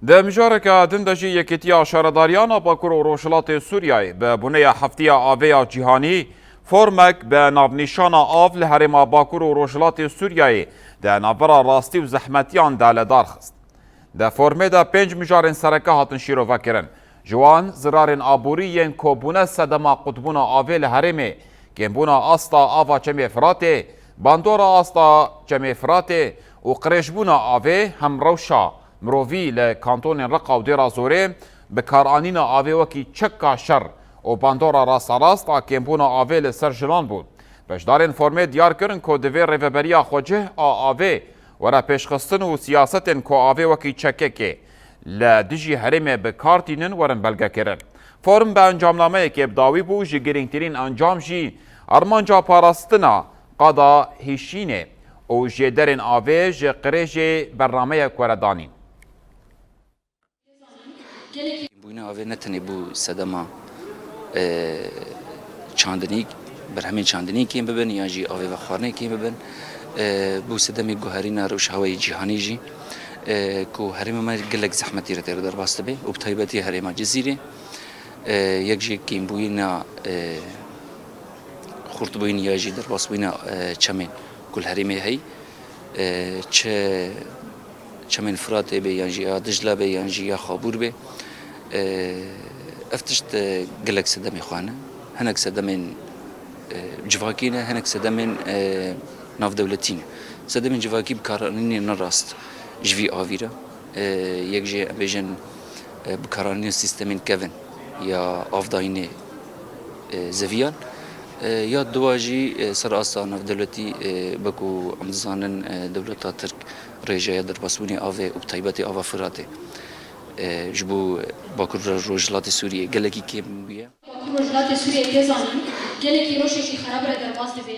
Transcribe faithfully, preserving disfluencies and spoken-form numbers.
Di mijareke din de jî Yekîtiya Şaredariyan a Bakur û Rojhilatê Sûriyeyê bi boneya Heftiya Avê ya Cîhanî formek bi navnîşana Av li Herêma Bakur û Rojhilatê Sûriyeyê di navbera rastî û zehmetiyan de li dar xist. Di formê de pênc mijarên sereke hatin şîrovekirin. Ji wan zirarên aborî yên ku bûne sedema qutbûna avê li herêmê, kêmbûna asta ava Çemê Firatê, bandora asta Çemê Firatê û qirêjbûna avê hem rewşa mirovî li kantonên Reqa û Dêra Zorê, bikaranîna avê wekî çeka şer û bandora rasterast a kêmbûna avê li ser jinan bû. Beşdarên formê diyar kirin ku divê rêveberiya xwecih a avê were pêşxistin û siyasetên ku avê wekî çekekê li dijî herêmê bi kar tînin werin belgekirin. Form bi encamnameyekê bi dawî bû, ji girîngtirîn encam jî armanca parastina qada hişînê û jêderên avê ji qirêjê bernameyek were danîn. Bûyîna avê ne tenê bû sedema, e, çandinî, berhemên çandinî kêm bibin, yan jî avê vexwarinê kêm bibin. E, bû sedemê guherîna rewşa hewayê cîhanî jî, e, ku herêma me gelek zehmetî re tê re derbas dibe û bi taybetî herêma Cizîrê. E, yek jî kêmbûyîna, e, xurtbûyîn ya jî derbasbûyîna, e, çemên ku li herêmê heyî, e, çi çemên Firatê be yan jî ya Dicla be yan jî ya Xabûr be, e, ev tişt, e, gelek sedemê xwe ne. Hinek sedemên, e, civakî ne, hinek sedemên, e, navdewletî ne. Sedemên civakî bikaranînê ne rast ji vî avî re. E, yek jê em bêjin, e, bikaranînê sîstemên kevin ya avdayînê, e, zeviyan. E, ya duwa jî, e, ser asta navdewletî, e, wekû em dizanin, e, dewleta Tirk rêjeya derbasbûnê avê û bi taybetî ava Firatê, e, ji bo Bakur Rojhilatê Sûriyê gelekî kêm bûye. Bakur Rojhilatê Sûriyê tê zanîn, gelekî rewşekî xerab re derbas dibe.